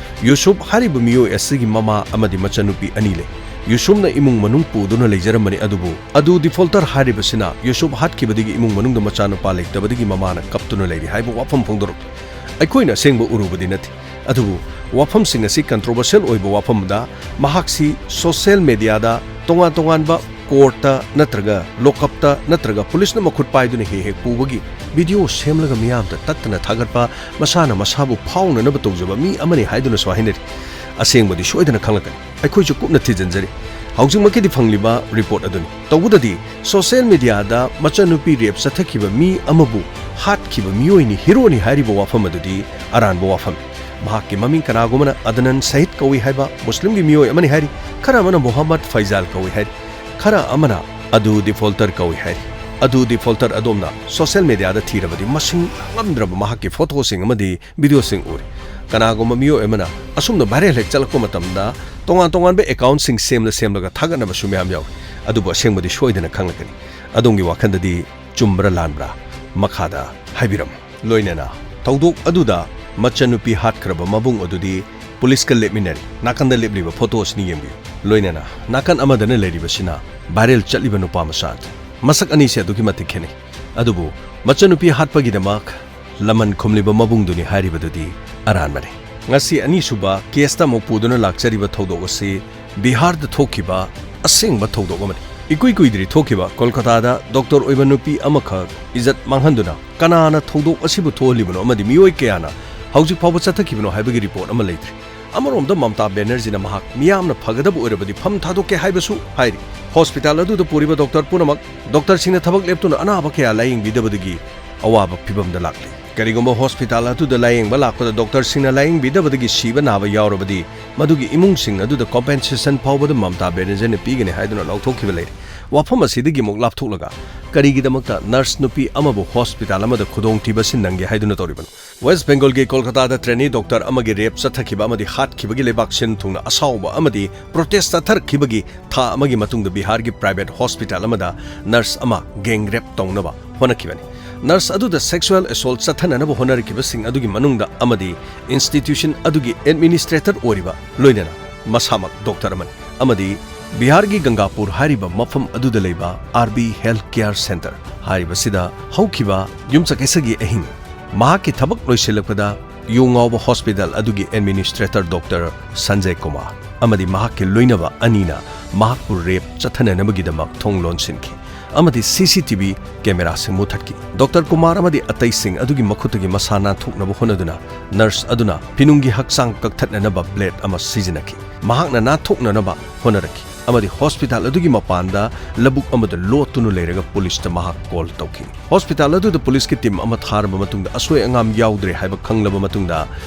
ꯌꯨꯁꯨꯞ ꯍꯥꯏꯔꯤꯕ ꯃꯤꯑꯣꯏ ꯑꯁꯤꯒꯤ ꯃꯃꯥ ꯑꯃꯗꯤ ꯃꯆꯟꯅꯨꯄꯤ ꯑꯅꯤ ꯂꯩ꯫ ꯌꯨꯁꯨꯞꯅ ꯏꯃꯨꯡ ꯃꯅꯨꯡ ꯄꯨꯗꯨꯅ ꯂꯩꯖꯔꯝꯕꯅꯤ, ꯑꯗꯨꯕꯨ ꯑꯗꯨ ꯗꯤꯐꯣꯜꯇꯔ ꯍꯥꯏꯔꯤꯕꯁꯤꯅ ꯌꯨꯁꯨꯞ ꯍꯥꯠꯈꯤꯕꯗꯒꯤ ꯏꯃꯨꯡ ꯃꯅꯨꯡꯗ ꯃꯆꯥꯅꯨꯄꯥ ꯂꯩꯇꯕꯗꯒꯤ ꯃꯃꯥꯅ ꯀꯞꯇꯨꯅ ꯂꯩꯔꯤ ꯍꯥꯏꯕ ꯋꯥꯐꯝ ꯐꯣꯡꯗꯣꯔꯛꯂꯤ꯫ ꯑꯩꯈꯣꯏꯅ ꯑꯁꯦꯡꯕ ꯎꯔꯨꯕꯗꯤ ꯅꯠꯇꯦ, ꯑꯗꯨꯕꯨ ꯋꯥꯐꯝꯁꯤꯡ ꯑꯁꯤ ꯀꯟꯇ꯭ꯔꯣꯚꯔꯁꯤꯌꯦꯜ ꯑꯣꯏꯕ ꯋꯥꯐꯝꯗ ꯃꯍꯥꯛꯁꯤ ꯁꯣꯁꯤꯌꯦꯜ ꯃꯤꯗꯤꯌꯥꯗ ꯇꯣꯉꯥꯟ ꯇꯣꯉꯥꯟꯕ ꯀꯣꯔꯠꯇ ꯅꯠꯇ꯭ꯔꯒ ꯂꯣꯀꯞꯇ ꯅꯠꯇ꯭ꯔꯒ ꯄꯨꯂꯤꯁꯅ ꯃꯈꯨꯠ ꯄꯥꯏꯗꯨꯅ ꯍꯦꯛ ꯍꯦꯛ ꯄꯨꯕꯒꯤ ꯚꯤꯗꯤꯑꯣ ꯁꯦꯝꯂꯒ ꯃꯤꯌꯥꯝꯗ ꯇꯠꯇꯅ ꯊꯥꯒꯠꯄ, ꯃꯁꯥꯅ ꯃꯁꯥꯕꯨ ꯐꯥꯎꯅꯅꯕ ꯇꯧꯖꯕ ꯃꯤ ꯑꯃꯅꯤ ꯍꯥꯏꯗꯨꯅꯁꯨ ꯍꯥꯏꯅꯔꯤ꯫ ꯑꯁꯦꯡꯕꯗꯤ ꯁꯣꯏꯗꯅ ꯈꯪꯂꯛꯀꯅꯤ꯫ ꯑꯩꯈꯣꯏꯁꯨ ꯀꯨꯞꯅ ꯊꯤꯖꯤꯟꯖꯔꯤ꯫ ꯍꯧꯖꯤꯛꯃꯛꯀꯤꯗꯤ ꯐꯪꯂꯤꯕ ꯔꯤꯄꯣꯔꯠ ꯑꯗꯨꯅꯤ꯫ ꯇꯧꯕꯗꯗꯤ ꯁꯣꯁꯤꯌꯦꯜ ꯃꯤꯗꯤꯌꯥꯗ ꯃꯆꯟꯅꯨꯄꯤ ꯔꯦꯞ ꯆꯠꯊꯈꯤꯕ ꯃꯤ ꯑꯃꯕꯨ ꯍꯥꯠꯈꯤꯕ ꯃꯤꯑꯣꯏꯅꯤ ꯍꯤꯔꯣꯅꯤ ꯍꯥꯏꯔꯤꯕ ꯋꯥꯐꯝ ꯑꯗꯨꯗꯤ ꯑꯔꯥꯟꯕ ꯋꯥꯐꯝꯅꯤ꯫ ꯃꯍꯥꯛꯀꯤ ꯃꯃꯤꯡ ꯀꯅꯥꯒꯨꯝꯕꯅ ꯑꯗꯅꯟ ꯁꯍꯤꯗ ꯀꯧꯏ ꯍꯥꯏꯕ ꯃꯨꯁꯂꯤꯝꯒꯤ ꯃꯤꯑꯣꯏ ꯑꯃꯅꯤ ꯍꯥꯏꯔꯤ, ꯈꯔ ꯑꯃꯅ ꯃꯣꯍꯝꯃꯗ ꯐꯩꯖꯥꯜ ꯀꯧꯏ ꯍꯥꯏꯔꯤ, ꯈꯔ ꯑꯃꯅ ꯑꯗꯨ ꯗꯤꯐꯣꯜꯇꯔ ꯀꯧꯏ ꯍꯥꯏꯔꯤ꯫ ꯑꯗꯨ ꯗꯤꯐꯣꯜꯇꯔ ꯑꯗꯣꯝꯅ ꯁꯣꯁꯤꯌꯦꯜ ꯃꯤꯗꯤꯌꯥꯗ ꯊꯤꯔꯕꯗꯤ ꯃꯁꯤꯡ ꯉꯝꯗ꯭ꯔꯕ ꯃꯍꯥꯛꯀꯤ ꯐꯣꯇꯣꯁꯤꯡ ꯑꯃꯗꯤ ꯚꯤꯗꯤꯑꯣꯁꯤꯡ ꯎꯔꯤ꯫ ꯀꯅꯥꯒꯨꯝꯕ ꯃꯤꯑꯣꯏ ꯑꯃꯅ ꯑꯁꯨꯝꯅ ꯚꯥꯏꯔꯦꯜ ꯍꯦꯛ ꯆꯠꯂꯛꯄ ꯃꯇꯝꯗ ꯇꯣꯉꯥꯟ ꯇꯣꯉꯥꯟꯕ ꯑꯦꯀꯥꯎꯟꯁꯤꯡ ꯁꯦꯝꯂ ꯁꯦꯝꯂꯒ ꯊꯥꯒꯠꯅꯕꯁꯨ ꯃꯌꯥꯝ ꯌꯥꯎꯏ꯫ ꯑꯗꯨꯕꯨ ꯑꯁꯦꯡꯕꯗꯤ ꯁꯣꯏꯗꯅ ꯈꯪꯂꯛꯀꯅꯤ꯫ ꯑꯗꯣꯝꯒꯤ ꯋꯥꯈꯜꯗꯗꯤ ꯆꯨꯝꯕ꯭ꯔꯥ ꯂꯥꯟꯕ꯭ꯔꯥ? ꯃꯈꯥꯗ ꯍꯥꯏꯕꯤꯔꯝꯃꯨ꯫ ꯂꯣꯏꯅꯅ ꯊꯧꯗꯣꯛ ꯑꯗꯨꯗ ꯃꯆꯟꯅꯨꯄꯤ ꯍꯥꯠꯈ꯭ꯔꯕ ꯃꯕꯨꯡ ꯑꯗꯨꯗꯤ ꯄꯨꯂꯤꯁꯀ ꯂꯦꯞꯃꯤꯟꯅꯔꯤ꯫ ꯅꯥꯀꯟꯗ ꯂꯦꯞꯂꯤꯕ ꯐꯣꯇꯣ ꯑꯁꯤꯅ ꯌꯦꯡꯕꯤꯌꯨ꯫ ꯂꯣꯏꯅꯅ ꯅꯥꯀꯟ ꯑꯃꯗꯅ ꯂꯩꯔꯤꯕꯁꯤꯅ ꯚꯥꯏꯔꯦꯜ ꯆꯠꯂꯤꯕ ꯅꯨꯄꯥ ꯃꯆꯥ ꯑꯗꯨ꯫ ꯃꯁꯛ ꯑꯅꯤꯁꯤ ꯑꯗꯨꯛꯀꯤ ꯃꯇꯤꯛ ꯈꯦꯠꯅꯩ꯫ ꯑꯗꯨꯕꯨ ꯃꯆꯟꯅꯨꯄꯤ ꯍꯥꯠꯄꯒꯤꯗꯃꯛ ꯂꯃꯟ ꯈꯨꯝꯂꯤꯕ ꯃꯕꯨꯡꯗꯨꯅꯤ ꯍꯥꯏꯔꯤꯕꯗꯨꯗꯤ ꯑꯔꯥꯟꯕꯅꯤ꯫ ꯉꯁꯤ ꯑꯅꯤꯁꯨꯕ ꯀꯦꯁꯇ ꯑꯃꯨꯛ ꯄꯨꯗꯨꯅ ꯂꯥꯛꯆꯔꯤꯕ ꯊꯧꯗꯣꯛ ꯑꯁꯤ ꯕꯤꯍꯥꯔꯗ ꯊꯣꯛꯈꯤꯕ ꯑꯁꯦꯡꯕ ꯊꯧꯗꯣꯛ ꯑꯃꯅꯤ꯫ ꯏꯀꯨꯏ ꯀꯨꯏꯗ꯭ꯔꯤ ꯊꯣꯛꯈꯤꯕ ꯀꯣꯜꯀꯇꯥꯗ ꯗꯣꯛꯇꯔ ꯑꯣꯏꯕ ꯅꯨꯄꯤ ꯑꯃꯈꯛ ꯏꯖꯠ ꯃꯥꯡꯍꯟꯗꯨꯅ ꯀꯅꯥꯅ ꯊꯧꯗꯣꯛ ꯑꯁꯤꯕꯨ ꯊꯣꯛꯍꯜꯂꯤꯕꯅꯣ ꯑꯃꯗꯤ ꯃꯤꯑꯣꯏ ꯀꯌꯥꯅ ꯍꯧꯖꯤꯛ ꯐꯥꯎꯕ ꯆꯠꯊꯈꯤꯕꯅꯣ ꯍꯥꯏꯕꯒꯤ ꯔꯤꯄꯣꯔꯠ ꯑꯃ ꯂꯩꯇ꯭ꯔꯤ꯫ ꯑꯃꯔꯣꯝꯗ ꯃꯃꯇꯥ ꯕꯦꯅꯔꯖꯤꯅ ꯃꯍꯥꯛ ꯃꯤꯌꯥꯝꯅ ꯐꯒꯗꯕ ꯑꯣꯏꯔꯕꯗꯤ ꯐꯝ ꯊꯥꯗꯣꯛꯀꯦ ꯍꯥꯏꯕꯁꯨ ꯍꯥꯏꯔꯤ꯫ ꯍꯣꯁꯄꯤꯇꯥꯜ ꯑꯗꯨꯗ ꯄꯨꯔꯤꯕ ꯗꯣꯛꯇꯔ ꯄꯨꯝꯅꯃꯛ ꯗꯣꯛꯇꯔꯁꯤꯡꯅ ꯊꯕꯛ ꯂꯦꯞꯇꯨꯅ ꯑꯅꯥꯕ ꯀꯌꯥ ꯂꯥꯌꯦꯡꯕꯤꯗꯕꯗꯒꯤ ꯑꯋꯥꯕ ꯐꯤꯚꯝꯗ ꯂꯥꯛꯂꯤ꯫ ꯀꯔꯤꯒꯨꯝꯕ ꯍꯣꯁꯄꯤꯇꯥꯜ ꯑꯗꯨꯗ ꯂꯥꯌꯦꯡꯕ ꯂꯥꯛꯄꯗ ꯗꯣꯛꯇꯔꯁꯤꯡꯅ ꯂꯥꯌꯦꯡꯕꯤꯗꯕꯗꯒꯤ ꯁꯤꯕ ꯅꯥꯕ ꯌꯥꯎꯔꯕꯗꯤ ꯃꯗꯨꯒꯤ ꯏꯃꯨꯡꯁꯤꯡ ꯑꯗꯨꯗ ꯀꯣꯝꯄꯦꯟꯁꯦꯁꯟ ꯐꯥꯎꯕꯗ ꯃꯃꯇꯥ ꯕꯦꯅꯔꯖꯤꯅ ꯄꯤꯒꯅꯤ ꯍꯥꯏꯗꯨꯅ ꯂꯥꯎꯊꯣꯛꯈꯤꯕ ꯂꯩꯔꯦ꯫ ꯋꯥꯐꯝ ꯑꯁꯤꯗꯒꯤ ꯑꯃꯨꯛ ꯂꯥꯞꯊꯣꯛꯂꯒ ꯀꯔꯤꯒꯤꯗꯃꯛꯇ ꯅꯔꯁ ꯅꯨꯄꯤ ꯑꯃꯕꯨ ꯍꯣꯁꯄꯤꯇꯥꯜ ꯑꯃꯗ ꯈꯨꯗꯣꯡꯊꯤꯕ ꯑꯁꯤ ꯅꯪꯒꯦ ꯍꯥꯏꯗꯨꯅ ꯇꯧꯔꯤꯕꯅꯣ? ꯋꯦꯁ꯭ꯠ ꯕꯦꯡꯒꯜꯒꯤ ꯀꯣꯜꯀꯇꯥꯗ ꯇ꯭ꯔꯦꯅꯤ ꯗꯣꯛꯇꯔ ꯑꯃꯒꯤ ꯔꯦꯞ ꯆꯠꯊꯈꯤꯕ ꯑꯃꯗꯤ ꯍꯥꯠꯈꯤꯕꯒꯤ ꯂꯩꯕꯥꯛ ꯁꯤꯟ ꯊꯨꯡꯅ ꯑꯁꯥꯎꯕ ꯑꯃꯗꯤ ꯄ꯭ꯔꯣꯇꯦꯁ꯭ꯠ ꯆꯠꯊꯔꯛꯈꯤꯕꯒꯤ ꯊꯥ ꯑꯃꯒꯤ ꯃꯇꯨꯡꯗ ꯕꯤꯍꯥꯔꯒꯤ ꯄ꯭ꯔꯥꯏꯚꯦꯠ ꯍꯣꯁꯄꯤꯇꯥꯜ ꯑꯃꯗ ꯅꯔꯁ ꯑꯃ ꯒꯦꯡ ꯔꯦꯞ ꯇꯧꯅꯕ ꯍꯣꯠꯅꯈꯤꯕꯅꯤ꯫ ꯅꯔꯁ ꯑꯗꯨꯗ ꯁꯦꯛꯁꯨꯑꯦꯜ ꯑꯦꯁꯣꯜꯠ ꯆꯠꯊꯅꯅꯕ ꯍꯣꯠꯅꯔꯛꯈꯤꯕꯁꯤꯡ ꯑꯗꯨꯒꯤ ꯃꯅꯨꯡꯗ ꯑꯃꯗꯤ ꯏꯟꯁꯇꯤꯇ꯭ꯌꯨꯁꯟ ꯑꯗꯨꯒꯤ ꯑꯦꯗꯃꯤꯅꯤꯁꯇ꯭ꯔꯦꯇꯔ ꯑꯣꯏꯔꯤꯕ ꯂꯣꯏꯅꯅ ꯃꯁꯥꯃꯛ ꯗꯣꯛꯇꯔ ꯑꯃꯅꯤ꯫ ꯑꯃꯗꯤ ꯕꯤꯍꯥꯔꯒꯤ ꯒꯪꯒꯥꯄꯨꯔ ꯍꯥꯏꯔꯤꯕ ꯃꯐꯝ ꯑꯗꯨꯗ ꯂꯩꯕ R B health care centre ꯍꯥꯏꯔꯤꯕꯁꯤꯗ ꯍꯧꯈꯤꯕ ꯌꯨꯝꯁꯀꯩꯁꯒꯤ ꯑꯍꯤꯡ ꯃꯍꯥꯛꯀꯤ ꯊꯕꯛ ꯂꯣꯏꯁꯤꯜꯂꯛꯄꯗ ꯌꯨ ꯉꯥꯎꯕ ꯍꯣꯁꯄꯤꯇꯥꯜ ꯑꯗꯨꯒꯤ ꯑꯦꯗꯃꯤꯅꯤꯁꯇ꯭ꯔꯦꯇꯔ ꯗꯣꯛꯇꯔ ꯁꯟꯖꯌ ꯀꯨꯃꯥꯔ ꯑꯃꯗꯤ ꯃꯍꯥꯛꯀꯤ ꯂꯣꯏꯅꯕ ꯑꯅꯤꯅ ꯃꯍꯥꯛꯄꯨ ꯔꯦꯞ ꯆꯠꯊꯅꯅꯕꯒꯤꯗꯃꯛ ꯊꯣꯡ ꯂꯣꯟꯁꯤꯟꯈꯤ ꯑꯃꯗꯤ ꯁꯤ ꯁꯤ ꯇꯤ ꯚꯤ ꯀꯦꯃꯦꯔꯥꯁꯤꯡ ꯃꯨꯊꯠꯈꯤ꯫ ꯗꯣꯛꯇꯔ ꯀꯨꯃꯥꯔ ꯑꯃꯗꯤ ꯑꯇꯩꯁꯤꯡ ꯑꯗꯨꯒꯤ ꯃꯈꯨꯠꯇꯒꯤ ꯃꯁꯥ ꯅꯥꯟꯊꯣꯛꯅꯕ ꯍꯣꯠꯅꯗꯨꯅ ꯅꯔꯁ ꯑꯗꯨꯅ ꯐꯤꯅꯨꯡꯒꯤ ꯍꯛꯆꯥꯡ ꯀꯛꯊꯠꯅꯅꯕ ꯕ꯭ꯂꯦꯗ ꯑꯃ ꯁꯤꯖꯤꯟꯅꯈꯤ꯫ ꯃꯍꯥꯛꯅ ꯅꯥꯟꯊꯣꯛꯅꯅꯕ ꯍꯣꯠꯅꯔꯛꯈꯤ꯫ ꯑꯃꯗꯤ ꯍꯣꯁꯄꯤꯇꯥꯜ ꯑꯗꯨꯒꯤ ꯃꯄꯥꯟꯗ ꯂꯧꯕꯨꯛ ꯑꯃꯗ ꯂꯣꯠꯇꯨꯅ ꯂꯩꯔꯒ ꯄꯨꯂꯤꯁꯇ ꯃꯍꯥꯛ ꯀꯣꯜ ꯇꯧꯈꯤ꯫ ꯍꯣꯁꯄꯤꯇꯥꯜ ꯑꯗꯨꯗ ꯄꯨꯂꯤꯁꯀꯤ ꯇꯤꯝ ꯑꯃ ꯊꯥꯔꯕ ꯃꯇꯨꯡꯗ ꯑꯁꯣꯏ ꯑꯉꯥꯝ ꯌꯥꯎꯗ꯭ꯔꯦ ꯍꯥꯏꯕ ꯈꯪꯂꯕ ꯃꯇꯨꯡꯗ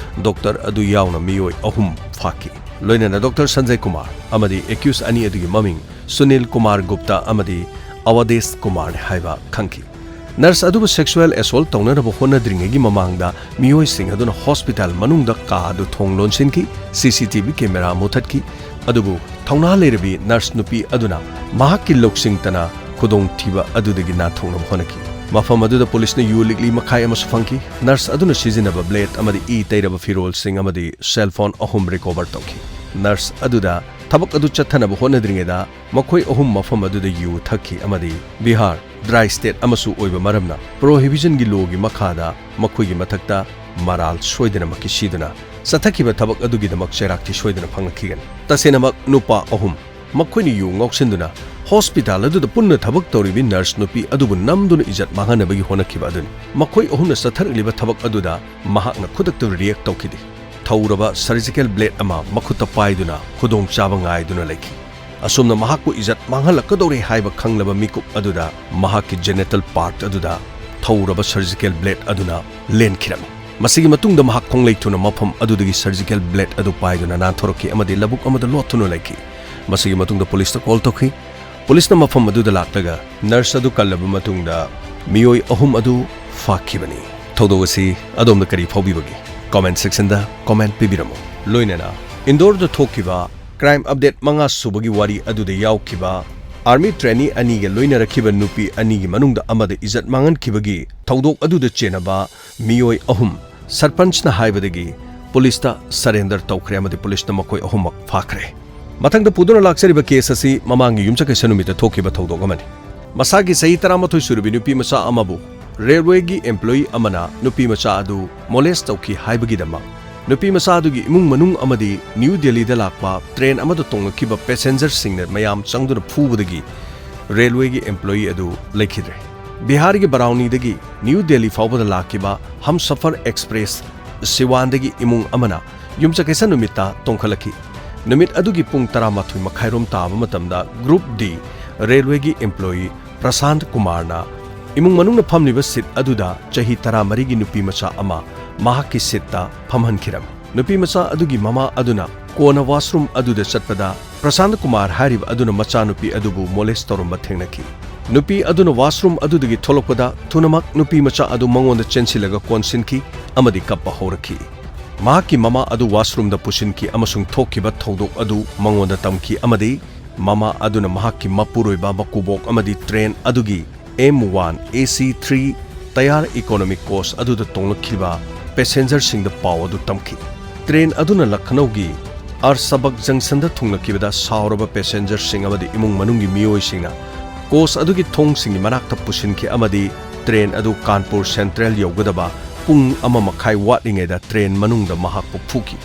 ꯗꯣꯛꯇꯔ ꯑꯗꯨ ꯌꯥꯎꯅ ꯃꯤꯑꯣꯏ ꯑꯍꯨꯝ ꯐꯥꯈꯤ꯫ ꯂꯣꯏꯅꯅ ꯗꯣꯛꯇꯔ ꯁꯟꯖꯌ ꯀꯨꯃꯥꯔ ꯑꯃꯗꯤ ꯑꯦꯀ꯭ꯌꯨꯁ ꯑꯅꯤ ꯑꯗꯨꯒꯤ ꯃꯃꯤꯡ ꯁꯨꯅꯤꯜ ꯀꯨꯃꯥꯔ ꯒꯨꯞꯇꯥ ꯑꯃꯗꯤ ꯑꯋꯥꯗꯦꯁ ꯀꯨꯃꯥꯔꯅꯤ ꯍꯥꯏꯕ ꯈꯪꯈꯤ꯫ ꯅꯔꯁ ꯑꯗꯨꯕꯨ ꯁꯦꯛꯁꯨꯑꯦꯜ ꯑꯦꯁꯣꯜꯠ ꯇꯧꯅꯅꯕ ꯍꯣꯠꯅꯗ꯭ꯔꯤꯉꯩꯒꯤ ꯃꯃꯥꯡꯗ ꯃꯤꯑꯣꯏꯁꯤꯡ ꯑꯗꯨꯅ ꯍꯣꯁꯄꯤꯇꯥꯜ ꯃꯅꯨꯡꯗ ꯀꯥ ꯑꯗꯨ ꯊꯣꯡ ꯂꯣꯟꯁꯤꯟꯈꯤ, ꯁꯤ ꯁꯤ ꯇꯤ ꯚꯤ ꯀꯦꯃꯦꯔꯥ ꯃꯨꯊꯠꯈꯤ, ꯑꯗꯨꯕꯨ ꯊꯧꯅꯥ ꯂꯩꯔꯕꯤ ꯅꯔꯁ ꯅꯨꯄꯤ ꯑꯗꯨꯅ ꯃꯍꯥꯛꯀꯤ ꯂꯧꯁꯤꯡꯇꯅ ꯈꯨꯗꯣꯡꯊꯤꯕ ꯑꯗꯨꯗꯒꯤ ꯅꯥꯟꯊꯣꯛꯅꯕ ꯍꯣꯠꯅꯈꯤ꯫ ꯃꯐꯝ ꯑꯗꯨꯗ ꯄꯨꯂꯤꯁꯅ ꯌꯨ ꯂꯤꯛꯂꯤ ꯃꯈꯥꯏ ꯑꯃꯁꯨ ꯐꯪꯈꯤ꯫ ꯅꯔꯁ ꯑꯗꯨꯅ ꯁꯤꯖꯤꯟꯅꯕ ꯕ꯭ꯂꯦꯗ ꯑꯃꯗꯤ ꯏ ꯇꯩꯔꯕ ꯐꯤꯔꯣꯜꯁꯤꯡ ꯑꯃꯗꯤ ꯁꯦꯜ ꯐꯣꯟ ꯑꯍꯨꯝ ꯔꯤꯀꯣꯚꯔ ꯇꯧꯈꯤ꯫ ꯅꯔꯁ ꯑꯗꯨꯗ ꯊꯕꯛ ꯑꯗꯨ ꯆꯠꯊꯅꯕ ꯍꯣꯠꯅꯗ꯭ꯔꯤꯉꯩꯗ ꯃꯈꯣꯏ ꯑꯍꯨꯝ ꯃꯐꯝ ꯑꯗꯨꯗ ꯌꯨ ꯊꯛꯈꯤ ꯑꯃꯗꯤ ꯕꯤꯍꯥꯔ ꯗ꯭ꯔꯥꯏ ꯁ꯭ꯇꯦꯠ ꯑꯃꯁꯨ ꯑꯣꯏꯕ ꯃꯔꯝꯅ ꯄ꯭ꯔꯣꯍꯤꯕꯤꯖꯟꯒꯤ ꯂꯣꯒꯤ ꯃꯈꯥꯗ ꯃꯈꯣꯏꯒꯤ ꯃꯊꯛꯇ ꯃꯔꯥꯜ ꯁꯣꯏꯗꯅꯃꯛꯀꯤ ꯁꯤꯗꯨꯅ ꯆꯠꯊꯈꯤꯕ ꯊꯕꯛ ꯑꯗꯨꯒꯤꯗꯃꯛ ꯆꯩꯔꯥꯛꯇꯤ ꯁꯣꯏꯗꯅ ꯐꯪꯂꯛꯈꯤꯒꯅꯤ꯫ ꯇꯁꯦꯡꯅꯃꯛ ꯅꯨꯄꯥ ꯑꯍꯨꯝ, ꯃꯈꯣꯏꯅ ꯌꯨ ꯉꯥꯎꯁꯤꯟꯗꯨꯅ ꯍꯣꯁꯄꯤꯇꯥꯜ ꯑꯗꯨꯗ ꯄꯨꯟꯅ ꯊꯕꯛ ꯇꯧꯔꯤꯕꯤ ꯅꯔꯁ ꯅꯨꯄꯤ ꯑꯗꯨꯕꯨ ꯅꯝꯗꯨꯅ ꯏꯖꯠ ꯃꯥꯡꯍꯟꯅꯕꯒꯤ ꯍꯣꯠꯅꯈꯤꯕ ꯑꯗꯨꯅꯤ꯫ ꯃꯈꯣꯏ ꯑꯍꯨꯝꯅ ꯆꯠꯊꯔꯛꯂꯤꯕ ꯊꯕꯛ ꯑꯗꯨꯗ ꯃꯍꯥꯛꯅ ꯈꯨꯗꯛꯇ ꯔꯤꯌꯦꯛ ꯇꯧꯈꯤꯗꯦ꯫ ꯊꯧꯔꯕ ꯁꯔꯖꯤꯀꯦꯜ ꯕ꯭ꯂꯦꯗ ꯑꯃ ꯃꯈꯨꯠꯇ ꯄꯥꯏꯗꯨꯅ ꯈꯨꯗꯣꯡꯆꯥꯕ ꯉꯥꯏꯗꯨꯅ ꯂꯩꯈꯤ꯫ ꯑꯁꯨꯝꯅ ꯃꯍꯥꯛꯄꯨ ꯏꯖꯠ ꯃꯥꯡꯍꯜꯂꯛꯀꯗꯧꯔꯦ ꯍꯥꯏꯕ ꯈꯪꯂꯕ ꯃꯤꯀꯨꯞ ꯑꯗꯨꯗ ꯃꯍꯥꯛꯀꯤ ꯖꯦꯅꯤꯇꯜ ꯄꯥꯔꯠ ꯑꯗꯨꯗ ꯊꯧꯔꯕ ꯁꯔꯖꯤꯀꯦꯜ ꯕ꯭ꯂꯦꯗ ꯑꯗꯨꯅ ꯂꯦꯟꯈꯤꯔꯝꯃꯤ꯫ ꯃꯁꯤꯒꯤ ꯃꯇꯨꯡꯗ ꯃꯍꯥꯛ ꯈꯣꯡꯂꯩ ꯊꯨꯅ ꯃꯐꯝ ꯑꯗꯨꯗꯒꯤ ꯁꯔꯖꯤꯀꯦꯜ ꯕ꯭ꯂꯦꯗ ꯑꯗꯨ ꯄꯥꯏꯗꯨꯅ ꯅꯥꯟꯊꯣꯔꯛꯈꯤ ꯑꯃꯗꯤ ꯂꯧꯕꯨꯛ ꯑꯃꯗ ꯂꯣꯠꯇꯨꯅ ꯂꯩꯈꯤ꯫ ꯃꯁꯤꯒꯤ ꯃꯇꯨꯡꯗ ꯄꯨꯂꯤꯁꯇ ꯀꯣꯜ ꯇꯧꯈꯤ꯫ ꯄꯨꯂꯤꯁꯅ ꯃꯐꯝ ꯑꯗꯨꯗ ꯂꯥꯛꯂꯒ ꯅꯔꯁ ꯑꯗꯨ ꯀꯜꯂꯕ ꯃꯇꯨꯡꯗ ꯃꯤꯑꯣꯏ ꯑꯍꯨꯝ ꯑꯗꯨ ꯐꯥꯈꯤꯕꯅꯤ꯫ ꯊꯧꯗꯣꯛ ꯑꯁꯤ ꯑꯗꯣꯝꯅ ꯀꯔꯤ ꯐꯥꯎꯕꯤꯕꯒꯦ? ꯀꯣꯃꯦꯟꯠ ꯁꯦꯛꯁꯟꯗ ꯀꯣꯃꯦꯟꯠ ꯄꯤꯕꯤꯔꯝꯃꯨ꯫ ꯂꯣꯏꯅꯅ ꯏꯟꯗꯣꯔꯗ ꯊꯣꯛꯈꯤꯕ ꯀ꯭ꯔꯥꯏꯝ ꯑꯞꯗꯦꯠ ꯃꯉꯥ ꯁꯨꯕꯒꯤ ꯋꯥꯔꯤ ꯑꯗꯨꯗ ꯌꯥꯎꯈꯤꯕ ꯑꯥꯔꯃꯤ ꯇ꯭ꯔꯦꯅꯤ ꯑꯅꯤꯒ ꯂꯣꯏꯅꯔꯛꯈꯤꯕ ꯅꯨꯄꯤ ꯑꯅꯤꯒꯤ ꯃꯅꯨꯡꯗ ꯑꯃꯗ ꯏꯖꯠ ꯃꯥꯡꯍꯟꯈꯤꯕꯒꯤ ꯊꯧꯗꯣꯛ ꯑꯗꯨꯗ ꯆꯦꯟꯅꯕ ꯃꯤꯑꯣꯏ ꯑꯍꯨꯝ ꯁꯔꯄꯟꯆꯅ ꯍꯥꯏꯕꯗꯒꯤ ꯄꯨꯂꯤꯁꯇ ꯁꯔꯦꯟꯗꯔ ꯇꯧꯈ꯭ꯔꯦ ꯑꯃꯗꯤ ꯄꯨꯂꯤꯁꯅ ꯃꯈꯣꯏ ꯑꯍꯨꯝꯃꯛ ꯐꯥꯈ꯭ꯔꯦ꯫ ꯃꯊꯪꯗ ꯄꯨꯗꯨꯅ ꯂꯥꯛꯆꯔꯤꯕ ꯀꯦꯁ ꯑꯁꯤ ꯃꯃꯥꯡꯒꯤ ꯌꯨꯝꯁꯀꯩꯁ ꯅꯨꯃꯤꯠꯇ ꯊꯣꯛꯈꯤꯕ ꯊꯧꯗꯣꯛ ꯑꯃꯅꯤ꯫ ꯃꯁꯥꯒꯤ ꯆꯍꯤ ꯇꯔꯥꯃꯥꯊꯣꯏ ꯁꯨꯔꯕꯤ ꯅꯨꯄꯤ ꯃꯆꯥ ꯑꯃꯕꯨ ꯔꯦꯜꯋꯦꯒꯤ ꯑꯦꯝꯄ꯭ꯂꯣꯌꯤ ꯑꯃꯅ ꯅꯨꯄꯤ ꯃꯆꯥ ꯑꯗꯨ ꯃꯣꯂꯦꯁ ꯇꯧꯈꯤ ꯍꯥꯏꯕꯒꯤꯗꯃꯛ ꯅꯨꯄꯤ ꯃꯆꯥ ꯑꯗꯨꯒꯤ ꯏꯃꯨꯡ ꯃꯅꯨꯡ ꯑꯃꯗꯤ ꯅ꯭ꯌꯨ ꯗꯦꯜꯂꯤꯗ ꯂꯥꯛꯄ ꯇ꯭ꯔꯦꯟ ꯑꯃꯗ ꯇꯣꯡꯂꯛꯈꯤꯕ ꯄꯦꯁꯦꯟꯖꯔꯁꯤꯡꯅ ꯃꯌꯥꯝ ꯆꯪꯗꯨꯅ ꯐꯨꯕꯗꯒꯤ ꯔꯦꯜꯋꯦꯒꯤ ꯑꯦꯝꯄ꯭ꯂꯣꯌꯤ ꯑꯗꯨ ꯂꯩꯈꯤꯗ꯭ꯔꯦ꯫ ꯕꯤꯍꯥꯔꯒꯤ ꯕꯔꯥꯎꯅꯤꯗꯒꯤ ꯅ꯭ꯌꯨ ꯗꯦꯜꯂꯤ ꯐꯥꯎꯕꯗ ꯂꯥꯛꯈꯤꯕ ꯍꯝꯁꯐꯔ ꯑꯦꯛꯁꯄ꯭ꯔꯦꯁ ꯁꯤꯋꯥꯟꯗꯒꯤ ꯏꯃꯨꯡ ꯑꯃꯅ ꯌꯨꯝꯁꯀꯩꯁ ꯅꯨꯃꯤꯠꯇ ꯇꯣꯡꯈꯠꯂꯛꯈꯤ꯫ ꯅꯨꯃꯤꯠ ꯑꯗꯨꯒꯤ ꯄꯨꯡ ꯇꯔꯥꯃꯥꯊꯣꯏ ꯃꯈꯥꯏꯔꯣꯝ ꯇꯥꯕ ꯃꯇꯝꯗ Group D ꯔꯦꯜꯋꯦꯒꯤ employee ꯄ꯭ꯔꯁꯥꯟꯠ ꯀꯨꯃꯥꯔꯅ ꯏꯃꯨꯡ ꯃꯅꯨꯡꯅ ꯐꯝꯂꯤꯕ seat ꯑꯗꯨꯗ ꯆꯍꯤ ꯇꯔꯥꯃꯔꯤꯒꯤ ꯅꯨꯄꯤ ꯃꯆꯥ ꯑꯃ ꯃꯍꯥꯛꯀꯤ seatꯇ ꯐꯝꯍꯟꯈꯤꯔꯝꯃꯤ꯫ ꯅꯨꯄꯤ ꯃꯆꯥ ꯑꯗꯨꯒꯤ ꯃꯃꯥ ꯑꯗꯨꯅ ꯀꯣꯟꯅ washroom ꯑꯗꯨꯗ ꯆꯠꯄꯗ ꯄ꯭ꯔꯁꯥꯟꯠ ꯀꯨꯃꯥꯔ ꯍꯥꯏꯔꯤꯕ ꯑꯗꯨꯅ ꯃꯆꯥꯅꯨꯄꯤ ꯑꯗꯨꯕꯨ molest ꯇꯧꯔꯝꯕ ꯊꯦꯡꯅꯈꯤ꯫ ꯅꯨꯄꯤ ꯑꯗꯨꯅ washroom ꯑꯗꯨꯗꯒꯤ ꯊꯣꯛꯂꯛꯄꯗ ꯊꯨꯅꯃꯛ ꯅꯨꯄꯤ ꯃꯆꯥ ꯑꯗꯨ ꯃꯉꯣꯟꯗ ꯆꯦꯟꯁꯤꯜꯂꯒ ꯀꯣꯟꯁꯤꯟꯈꯤ ꯑꯃꯗꯤ ꯀꯞꯄ ꯍꯧꯔꯛꯈꯤ꯫ ꯃꯍꯥꯛꯀꯤ ꯃꯃꯥ ꯑꯗꯨ washroomꯗ ꯄꯨꯁꯤꯟꯈꯤ ꯑꯃꯁꯨꯡ ꯊꯣꯛꯈꯤꯕ ꯊꯧꯗꯣꯛ ꯑꯗꯨ ꯃꯉꯣꯟꯗ ꯇꯝꯈꯤ ꯑꯃꯗꯤ ꯃꯃꯥ ꯑꯗꯨꯅ ꯃꯍꯥꯛꯀꯤ ꯃꯄꯨꯔꯣꯏꯕ, ꯃꯀꯨꯕꯣꯛ ꯑꯃꯗꯤ train ꯑꯗꯨꯒꯤ M one AC three tier economy coach ꯑꯗꯨꯗ ꯇꯣꯡꯂꯛꯈꯤꯕ passengerꯁꯤꯡꯗ ꯄꯥꯎ ꯑꯗꯨ ꯇꯝꯈꯤ꯫ Train ꯑꯗꯨꯅ ꯂꯈꯅꯧꯒꯤ ꯑꯔꯁꯕꯛ junctionꯗ ꯊꯨꯡꯂꯛꯈꯤꯕꯗ ꯁꯥꯎꯔꯕ passengerꯁꯤꯡ ꯑꯃꯗꯤ ꯏꯃꯨꯡ ꯃꯅꯨꯡꯒꯤ ꯃꯤꯑꯣꯏꯁꯤꯡꯅ coach ꯑꯗꯨꯒꯤ ꯊꯣꯡꯁꯤꯡꯒꯤ ꯃꯅꯥꯛꯇ ꯄꯨꯁꯤꯟꯈꯤ ꯑꯃꯗꯤ train ꯑꯗꯨ ꯀꯥꯟꯄꯨꯔ Central ꯌꯧꯒꯗꯕ ꯄꯨꯡ ꯑꯃ ꯃꯈꯥꯏ ꯋꯥꯠꯂꯤꯉꯩꯗ train ꯃꯅꯨꯡꯗ ꯃꯍꯥꯛꯄꯨ ꯐꯨꯈꯤ꯫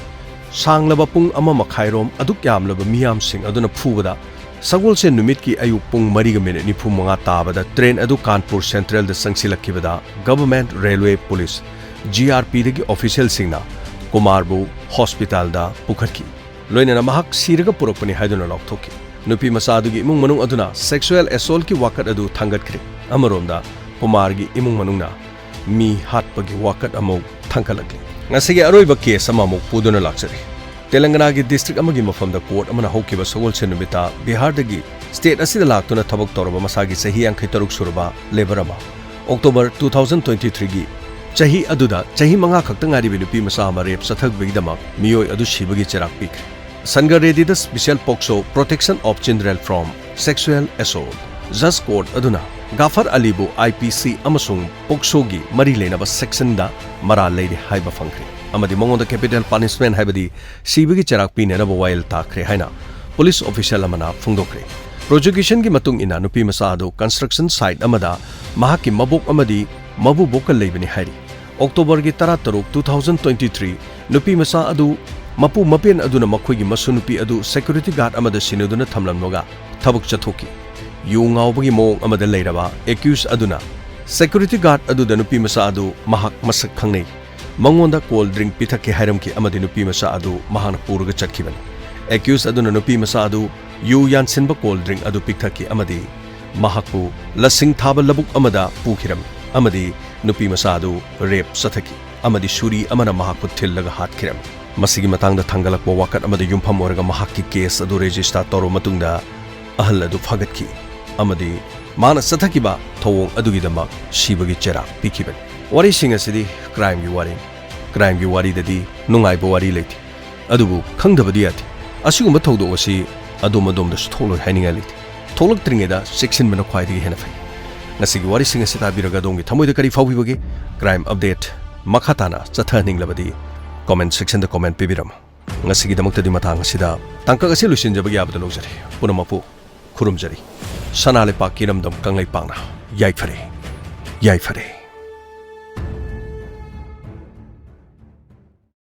ꯁꯥꯡꯂꯕ ꯄꯨꯡ ꯑꯃ ꯃꯈꯥꯏꯔꯣꯝ ꯑꯗꯨꯛ ꯌꯥꯝꯂꯕ ꯃꯤꯌꯥꯝꯁꯤꯡ ꯑꯗꯨꯅ ꯐꯨꯕꯗ, ꯁꯒꯣꯜꯁꯦꯟ ꯅꯨꯃꯤꯠꯀꯤ ꯑꯌꯨꯛ ꯄꯨꯡ ꯃꯔꯤꯒ minute ꯅꯤꯐꯨ ꯃꯉꯥ ꯇꯥꯕꯗ train ꯑꯗꯨ ꯀꯥꯟꯄꯨꯔ Centralꯗ ꯆꯪꯁꯤꯜꯂꯛꯈꯤꯕꯗ Government Railway Police, GRPꯗꯒꯤ officialꯁꯤꯡꯅ ꯀꯨꯃꯥꯔꯕꯨ hospitalꯗ ꯄꯨꯈꯠꯈꯤ꯫ ꯂꯣꯏꯅꯅ ꯃꯍꯥꯛ ꯁꯤꯔꯒ ꯄꯨꯔꯛꯄꯅꯤ ꯍꯥꯏꯗꯨꯅ ꯂꯥꯎꯊꯣꯛꯈꯤ꯫ ꯅꯨꯄꯤ ꯃꯆꯥ ꯑꯗꯨꯒꯤ ꯏꯃꯨꯡ ꯃꯅꯨꯡ ꯑꯗꯨꯅ sexual assaultꯀꯤ ꯋꯥꯀꯠ ꯑꯗꯨ ꯊꯥꯡꯒꯠꯈ꯭ꯔꯦ꯫ ꯑꯃꯔꯣꯝꯗ ꯀꯨꯃꯥꯔꯒꯤ ꯏꯃꯨꯡ ꯃꯅꯨꯡꯅ ꯃꯤ ꯍꯥꯠꯄꯒꯤ ꯋꯥꯀꯠ ꯑꯃꯨꯛ ꯊꯥꯡꯒꯠꯂꯛꯂꯤ꯫ ꯉꯁꯤꯒꯤ ꯑꯔꯣꯏꯕ case ꯑꯃꯃꯨꯛ ꯄꯨꯗꯨꯅ ꯂꯥꯛꯆꯔꯤ꯫ ꯇꯦꯂꯪꯒꯅꯥꯒꯤ district ꯑꯃꯒꯤ ꯃꯐꯝꯗ court ꯑꯃꯅ ꯍꯧꯈꯤꯕ ꯁꯒꯣꯜꯁꯦꯟ ꯅꯨꯃꯤꯠꯇ ꯕꯤꯍꯥꯔꯗꯒꯤ state ꯑꯁꯤꯗ ꯂꯥꯛꯇꯨꯅ ꯊꯕꯛ ꯇꯧꯔꯕ ꯃꯁꯥꯒꯤ ꯆꯍꯤ ꯌꯥꯡꯈꯩ ꯇꯔꯨꯛ ꯁꯨꯔꯕ labour ꯑꯃ October two thousand twenty-threeꯒꯤ ꯆꯍꯤ ꯑꯗꯨꯗ ꯆꯍꯤ ꯃꯉꯥ ꯈꯛꯇ ꯉꯥꯏꯔꯤꯕ ꯅꯨꯄꯤ ꯃꯆꯥ ꯑꯃ rape ꯆꯠꯊꯕꯒꯤꯗꯃꯛ ꯃꯤꯑꯣꯏ ꯑꯗꯨ ꯁꯤꯕꯒꯤ ꯆꯩꯔꯥꯛ ꯄꯤꯈ꯭ꯔꯦ꯫ Sangareddy the Special Poxo Protection of Children from Sexual Assault꯫ Judge court ꯑꯗꯨꯅ ꯒꯥꯐꯔ ꯑꯂꯤꯕꯨ IPC ꯑꯃꯁꯨꯡ POCSOꯒꯤ ꯃꯔꯤ ꯂꯩꯅꯕ sectionꯗ ꯃꯔꯥꯜ ꯂꯩꯔꯤ ꯍꯥꯏꯕ ꯐꯪꯈ꯭ꯔꯦ ꯑꯃꯗꯤ ꯃꯉꯣꯟꯗ capital punishment ꯍꯥꯏꯕꯗꯤ ꯁꯤꯕꯒꯤ ꯆꯩꯔꯥꯛ ꯄꯤꯅꯅꯕ ꯋꯥꯌꯦꯜ ꯇꯥꯈ꯭ꯔꯦ ꯍꯥꯏꯅ police official ꯑꯃꯅ ꯐꯣꯡꯗꯣꯛꯈ꯭ꯔꯦ꯫ Prosecutionꯒꯤ ꯃꯇꯨꯡ ꯏꯟꯅ ꯅꯨꯄꯤ ꯃꯆꯥ ꯑꯗꯨ construction site ꯑꯃꯗ ꯃꯍꯥꯛꯀꯤ ꯃꯕꯣꯛ ꯑꯃꯗꯤ ꯃꯕꯨꯕꯣꯛꯀ ꯂꯩꯕꯅꯤ ꯍꯥꯏꯔꯤ꯫ Octoberꯒꯤ ꯇꯔꯥꯇꯔꯨꯛ, two thousand twenty-three, ꯅꯨꯄꯤ ꯃꯆꯥ ꯑꯗꯨ ꯃꯄꯨ ꯃꯄꯦꯟ ꯑꯗꯨꯅ ꯃꯈꯣꯏꯒꯤ ꯃꯁꯨ ꯅꯨꯄꯤ ꯑꯗꯨ security guard ꯑꯃꯗ ꯁꯤꯟꯅꯗꯨꯅ ꯊꯝꯂꯝꯂꯒ ꯊꯕꯛ ꯆꯠꯊꯣꯛꯈꯤ꯫ ꯌꯨ ꯉꯥꯎꯕꯒꯤ ꯃꯑꯣꯡ ꯑꯃꯗ ꯂꯩꯔꯕ accused ꯑꯗꯨꯅ security guard ꯑꯗꯨꯗ ꯅꯨꯄꯤ ꯃꯆꯥ ꯑꯗꯨ ꯃꯍꯥꯛ ꯃꯁꯛ ꯈꯪꯅꯩ, ꯃꯉꯣꯟꯗ cold drink ꯄꯤꯊꯛꯀꯦ ꯍꯥꯏꯔꯝꯈꯤ ꯑꯃꯗꯤ ꯅꯨꯄꯤ ꯃꯆꯥ ꯑꯗꯨ ꯃꯍꯥꯛꯅ ꯄꯨꯔꯒ ꯆꯠꯈꯤꯕꯅꯤ꯫ ꯑꯦꯀ꯭ꯌꯨꯁ ꯑꯗꯨꯅ ꯅꯨꯄꯤ ꯃꯆꯥ ꯑꯗꯨ ꯌꯨ ꯌꯥꯟꯁꯤꯟꯕ ꯀꯣꯜ ꯗ꯭ꯔꯤꯡ ꯑꯗꯨ ꯄꯤꯛꯊꯛꯈꯤ ꯑꯃꯗꯤ ꯃꯍꯥꯛꯄꯨ ꯂꯁꯤꯡ ꯊꯥꯕ ꯂꯧꯕꯨꯛ ꯑꯃꯗ ꯄꯨꯈꯤꯔꯝꯃꯤ ꯑꯃꯗꯤ ꯅꯨꯄꯤ ꯃꯆꯥ ꯑꯗꯨ ꯔꯦꯞ ꯆꯠꯊꯈꯤ ꯑꯃꯗꯤ ꯁꯨꯔꯤ ꯑꯃꯅ ꯃꯍꯥꯛꯄꯨ ꯊꯤꯜꯂꯒ ꯍꯥꯠꯈꯤꯔꯝꯃꯤ꯫ ꯃꯁꯤꯒꯤ ꯃꯇꯥꯡꯗ ꯊꯥꯡꯒꯠꯂꯛꯄ ꯋꯥꯀꯠ ꯑꯃꯗ ꯌꯨꯝꯐꯝ ꯑꯣꯏꯔꯒ ꯃꯍꯥꯛꯀꯤ ꯀꯦꯁ ꯑꯗꯨ ꯔꯦꯖꯤꯁꯇꯥꯔ ꯇꯧꯔꯕ ꯃꯇꯨꯡꯗ ꯑꯍꯜ ꯑꯗꯨ ꯐꯥꯒꯠꯈꯤ ꯑꯃꯗꯤ ꯃꯥꯅ ꯆꯠꯊꯈꯤꯕ ꯊꯧꯑꯣꯡ ꯑꯗꯨꯒꯤꯗꯃꯛ ꯁꯤꯕꯒꯤ ꯆꯩꯔꯥꯛ ꯄꯤꯈꯤꯕꯅꯤ꯫ ꯋꯥꯔꯤꯁꯤꯡ ꯑꯁꯤꯗꯤ ꯀ꯭ꯔꯥꯏꯝꯒꯤ ꯋꯥꯔꯤꯅꯤ꯫ ꯀ꯭ꯔꯥꯏꯝꯒꯤ ꯋꯥꯔꯤꯗꯗꯤ ꯅꯨꯡꯉꯥꯏꯕ ꯋꯥꯔꯤ ꯂꯩꯇꯦ꯫ ꯑꯗꯨꯕꯨ ꯈꯪꯗꯕꯗꯤ ꯌꯥꯗꯦ꯫ ꯑꯁꯤꯒꯨꯝꯕ ꯊꯧꯗꯣꯛ ꯑꯁꯤ ꯑꯗꯣꯝ ꯑꯗꯣꯝꯗꯁꯨ ꯊꯣꯛꯂꯣꯏ ꯍꯥꯏꯅꯤꯡꯉꯥꯏ ꯂꯩꯇꯦ꯫ ꯊꯣꯛꯂꯛꯇ꯭ꯔꯤꯉꯩꯗ ꯆꯦꯛꯁꯤꯟꯕꯅ ꯈ꯭ꯋꯥꯏꯗꯒꯤ ꯍꯦꯟꯅ ꯐꯩ꯫ ꯉꯁꯤꯒꯤ ꯋꯥꯔꯤꯁꯤꯡ ꯑꯁꯤ ꯇꯥꯕꯤꯔꯒ ꯑꯗꯣꯝꯒꯤ ꯊꯃꯣꯏꯗ ꯀꯔꯤ ꯐꯥꯎꯕꯤꯕꯒꯦ? ꯀ꯭ꯔꯥꯏꯝ ꯑꯞꯗꯦꯠ ꯃꯈꯥ ꯇꯥꯅ ꯆꯠꯊꯍꯟꯅꯤꯡꯂꯕꯗꯤ ꯀꯣꯃꯦꯟ ꯁꯦꯛꯁꯟꯗ ꯀꯣꯃꯦꯟ ꯄꯤꯕꯤꯔꯝꯃꯨ꯫ ꯉꯁꯤꯒꯤꯗꯃꯛꯇꯗꯤ ꯃꯇꯥꯡ ꯑꯁꯤꯗ ꯇꯥꯡꯀꯛ ꯑꯁꯤ ꯂꯣꯏꯁꯤꯟꯖꯕꯒꯤ ꯌꯥꯕꯗ ꯂꯧꯖꯔꯤ꯫ ꯄꯨꯝꯅꯃꯛꯄꯨ ꯈꯨꯔꯨꯝꯖꯔꯤ꯫ ꯁꯅꯥ ꯂꯩꯄꯥꯛ ꯏꯔꯝꯗꯝ ꯀꯪꯂꯩꯄꯥꯛꯅ ꯌꯥꯏꯐꯔꯦ, ꯌꯥꯏꯐꯔꯦ꯫